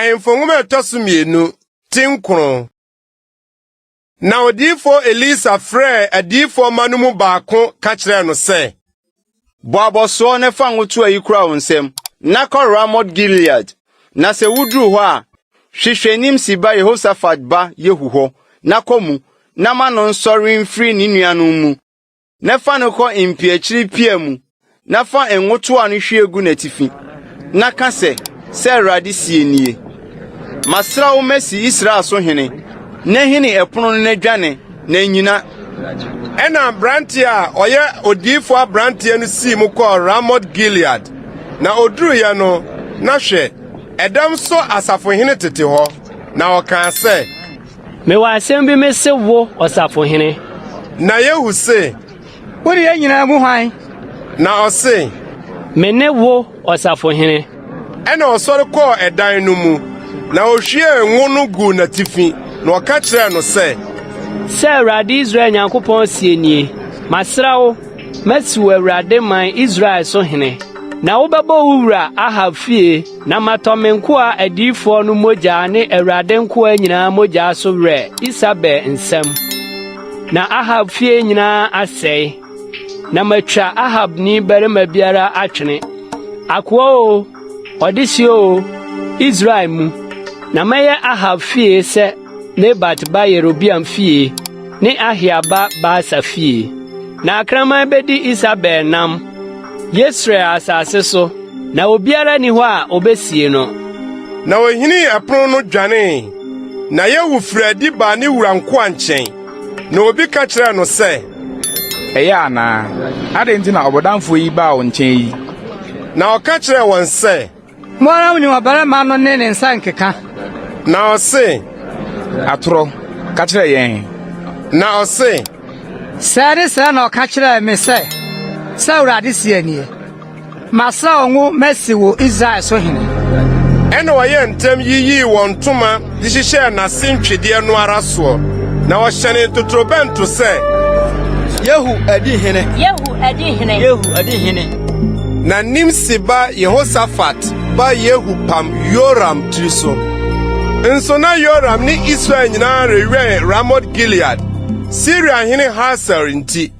Ahemfo Nwoma a ɛtɔ so mmienu, ti nkron. Na odiyifo Elisa frɛɛ adiyifo mma no mu baako ka kyerɛɛ no sɛ, Bɔ abɔsoɔ na fa ngo toa yi kura wo nsam, na kɔ Ramot-Gilead. Na sɛ wuduru hɔ a, hwehwɛ Nimsi ba Yehosafat ba Yehu hɔ, na kɔ mu, na ma no nsɔre mfiri ne nuanom mu, na fa no kɔ mpiakyiri pia mu, na fa ngo toa no hwie gu n'atifi, na ka sɛ, 'Sɛ Awurade seɛ nie, Masra wo masi Israel so hene, na hini ɛpono no na dwane, na nnyina. Ɛnna aberante a ɔyɛ odiyifo aberanteɛ no sii mu kɔɔ Ramot-Gilead. Na oduruiɛ no, na hwɛ, ɛdɔm so asafohene tete hɔ, na ɔkaa sɛ, Mewɔ asɛm bi mese wo, ɔsafohene. Na Yehu se, Wone yɛn nyinaa mu hwan? Na ɔse, Mene wo, ɔsafohene. Ɛnna ɔsɔre kɔɔ ɛdan no mu, na ohwiee ngo no guu n'atifi, na ɔka kyerɛɛ no sɛ, Sɛ Awurade Israel Nyankopɔn seɛ nie, Masra wo, masi wo Awurade man Israel so hene, na wobɛbɔ wo wura Ahab fie Na matɔ me nkoa adiyifoɔ no mogya ne Awurade nkoa nyinaa mogya so werɛ Isabel nsam, na Ahab fie nyinaa asɛe. Na matwa Ahabni barima biara atwene, akoa oo, ɔdehye oo, Israel mu. Na mɛyɛ Ahab fie sɛ Nebat ba Yerobeam fie ne Ahia ba Baasa fie. Na akraman bedi Isabel nam Yesreel asase so, na obiara nni hɔ a obesie no. Na ohinii ɛpono no dwanee. Na Yehu firii adi baa ne wura nkoa nkyɛn, na obi ka kyerɛɛ no sɛ, Ɛyɛ anaa? Adɛn nti na ɔbɔdamfo yi baa wo nkyɛn yi? Na ɔka kyerɛɛ wɔn sɛ, Mo ara munim ɔbarima no ne ne nsa nkeka. Na ɔse, Atorɔ, ka kyerɛ yɛn. Na ɔse, Sɛɛ ne sɛɛ na ɔka kyerɛɛ me sɛ, 'Sɛ Awurade seɛ nie, Masra wo ngo masi wo Israel so hene. Ɛnna wɔyɛɛ ntɛm yiyii wɔn ntoma de hyehyɛɛ n'ase ntwedeɛ no ara soɔ, na wɔhyɛnee ntotorobɛnto sɛ, Yehu adi hene! Yehu adi hene! Yehu adi hene! Na Nimsi ba Yehosafat ba Yehu pam Yoram tiri so. Nso na Yoram ne Israel nyinaa rewɛn Ramot-Gilead, Siria hene Hasael nti.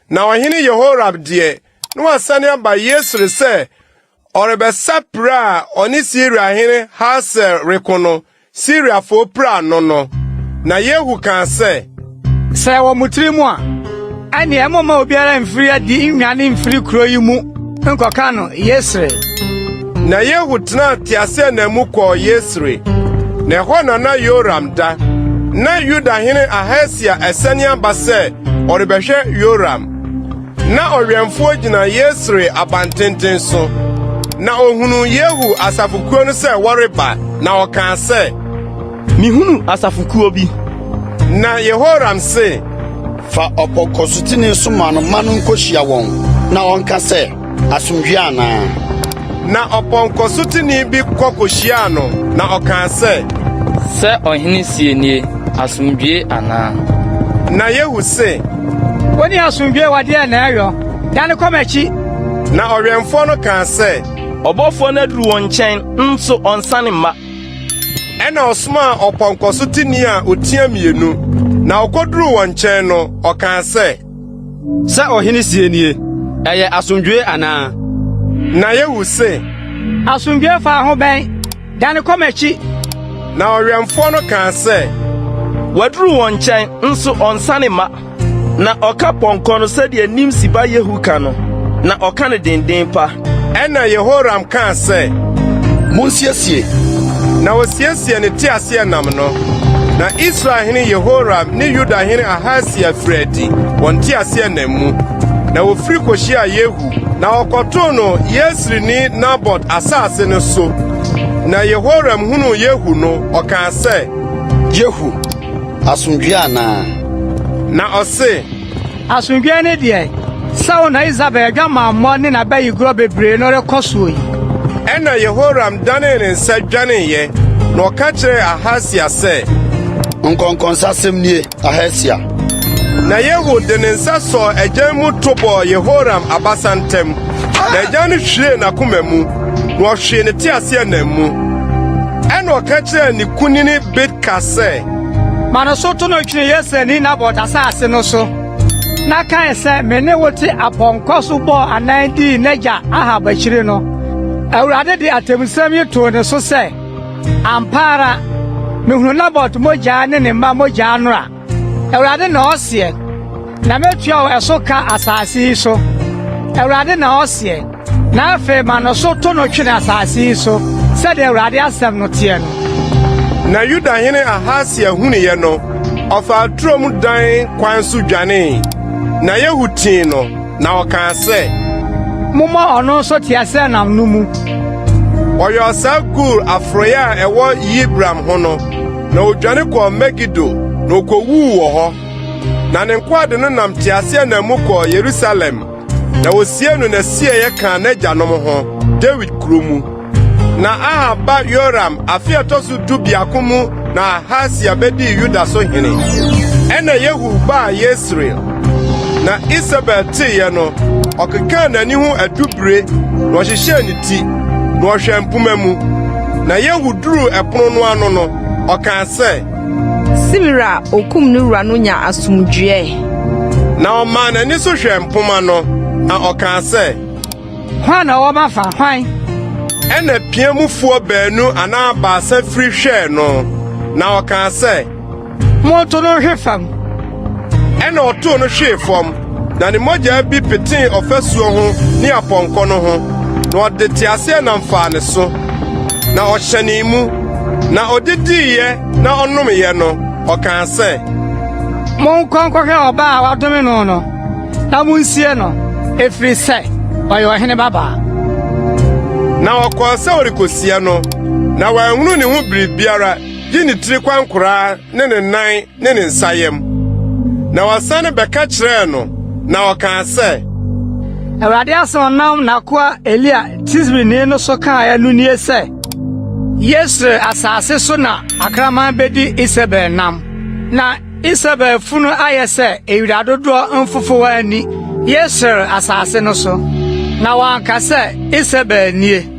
Na ɔhene Yehoram deɛ, na wasane aba Yesreel sɛ ɔrebɛsa pira a ɔne Siria hene Hasael reko no, Siriafo piraa no no. Na Yehu kaa sɛ, Sɛ ɛwɔ mo tiri mu a, ɛnneɛ momma obiara mfiri adi nnwane mfiri kuro yi mu nkɔka no Yesreel. Na Yehu tenaa teaseɛnam mu kɔɔ Yesreel, na ɛhɔ na na Yoram da. Na Yuda hene Ahasia asiane aba sɛ ɔrebɛhwɛ Yoram. Na ɔwɛmfoɔ gyina Yesreel abantenten so, na ohunuu Yehu asafokuo no sɛ wɔreba, na ɔkaa sɛ, Mihunu asafokuo bi. Na Yehoram se, Fa ɔpɔnkɔsoteni soma no ma no nkohyia wɔn, na ɔnka sɛ, 'Asomdwoe anaa? Na ɔpɔnkɔsoteni bi kɔ kohyiaa no, na ɔkaa sɛ, Sɛ ɔhene seɛ nie, Asomdwoe anaa? Na Yehu se, Wone asomdwoe wɔ deɛ na ɛyɔ, dane kɔ m'akyi. Na ɔwɛmfoɔ no kaa sɛ, Ɔbɔfoɔ no aduru wɔn nkyɛn, nso ɔnsane mma. Ɛnna ɔsomaa ɔpɔnkɔsoteni a otia mmienu, na okoduruu wɔn nkyɛn no, ɔkaa sɛ, Sɛ ɔhene seɛ nie, 'Ɛyɛ asomdwoe anaa? Na Yehu se, Asomdwoe fa ho bɛn? Dane kɔ m'akyi. Na ɔwɛmfoɔ no kaa sɛ, Waduru wɔn nkyɛn, nso ɔnsane mma. Na ɔka pɔnkɔ no sɛdeɛ Nimsi ba Yehu ka no, na ɔka no denden pa. Ɛnna Yehoram kaa sɛ, Monsiesie! Na osiesiee ne teaseɛnam no. Na Israel hene Yehoram ne Yuda hene Ahasia firii adi wɔn teaseɛnam mu, na wofiri kohyiaa Yehu, na wɔkɔtoo no Yesreelni Nabot asase no so. Na Yehoram hunuu Yehu no, ɔkaa sɛ, Yehu, asomdwoe anaa? Na ɔse, Asomdwoe ne deɛn, sɛ wo na Isabel adwamammɔ ne n'abayigorɔ bebree no rekɔ soɔ yi? Ɛnna Yehoram danee ne nsa dwaneeɛ, na ɔka kyerɛɛ Ahasia sɛ, Nkɔnkɔnsasɛm nie, Ahasia! Na Yehu de ne nsa sɔɔ agyan mu to bɔɔ Yehoram abasa ntam, na agyan no hwiree n'akoma mu, na ɔhwee ne teaseɛnam mu. Ɛnna ɔka kyerɛɛ ne kunini Bidkar sɛ. Ma no so to no twene Yesreelni Nabot asase no so, na kae sɛ me ne wo te apɔnkɔ so bɔɔ anan dii n'agya Ahab akyiri no, Awurade de atemmusɛm yi too ne so sɛ, 'Ampa ara, mehunu Nabot mogya ne ne mma mogya nnora. Awurade na ɔseɛ, na mɛtua wo ɛso ka asase yi so, Awurade na ɔseɛ. Na afei ma no so to no twene asase yi so, sɛdeɛ Awurade asɛm no teɛ no. Na Yuda hene Ahasia hunuiɛ no, ɔfaa turom dan kwan so dwanee. Na Yehu tii no, na ɔkaa sɛ, Mommɔ ɔno nso teaseɛnam no mu. Ɔyɔɔ saa Gur aforoeɛ a ɛwɔ Yibleam ho no. Na odwane kɔɔ Megido, na okowuu wɔ hɔ. Na ne nkoa de no nam teaseɛnam mu kɔɔ Yerusalem, na wosiee no n'asieeɛ kaa n'agyanom ho, Dawid kurow mu. Na Ahab ba Yoram afe a ɛtɔ so dubiako mu na Ahasia bedii Yuda so hene. Ɛnna Yehu baa Yesreel. Na Isebel teeɛ no, ɔkekaa n'ani ho adubire na ɔhyehyɛɛ ne ti, na ɔhwɛɛ mpomma mu. Na Yehu duruu ɛpono no ano no, ɔkaa sɛ, Simri a okum ne wura no nya asomdwoe. Na ɔmaa n'ani so hwɛɛ mpomma no, na ɔkaa sɛ, Hwan na ɔwɔ m'afa? Hwan? Ɛnna pia mufoɔ baanu anaa baasa firi hwɛɛ no, na ɔkaa sɛ, Monto no nhwe fam! Ɛnna ɔtoo no hwee fam, na ne mogya bi petee ɔfasuo ho ne apɔnkɔ no ho, na ɔde teaseɛnam faa ne so, na ɔhyɛnee mu. Na odidiiɛ na ɔnomeeɛ no, ɔkaa sɛ, Monkɔ nkɔhwɛ ɔbaa a wɔadome no no, na munsie no, ɛfiri sɛ ɔyɛ ɔhene babaa. Na ɔkɔɔ sɛ ɔrekosie no, na wanhunu ne ho biribiara gye ne tiri kwankoraa ne ne nan ne ne nsayam. Na wɔsane bɛka kyerɛɛ no, na ɔkaa sɛ, Awurade asɛm a ɔnam n'akoa Elia Tisbini no so kaeɛ no nie sɛ, 'Yesreel asase so na akraman bedi Isebel nam, na Isebel funu ayɛ sɛ ewira dodoɔ mfofowa ani Yesreel asase no so, na wɔanka sɛ, Isebel nie.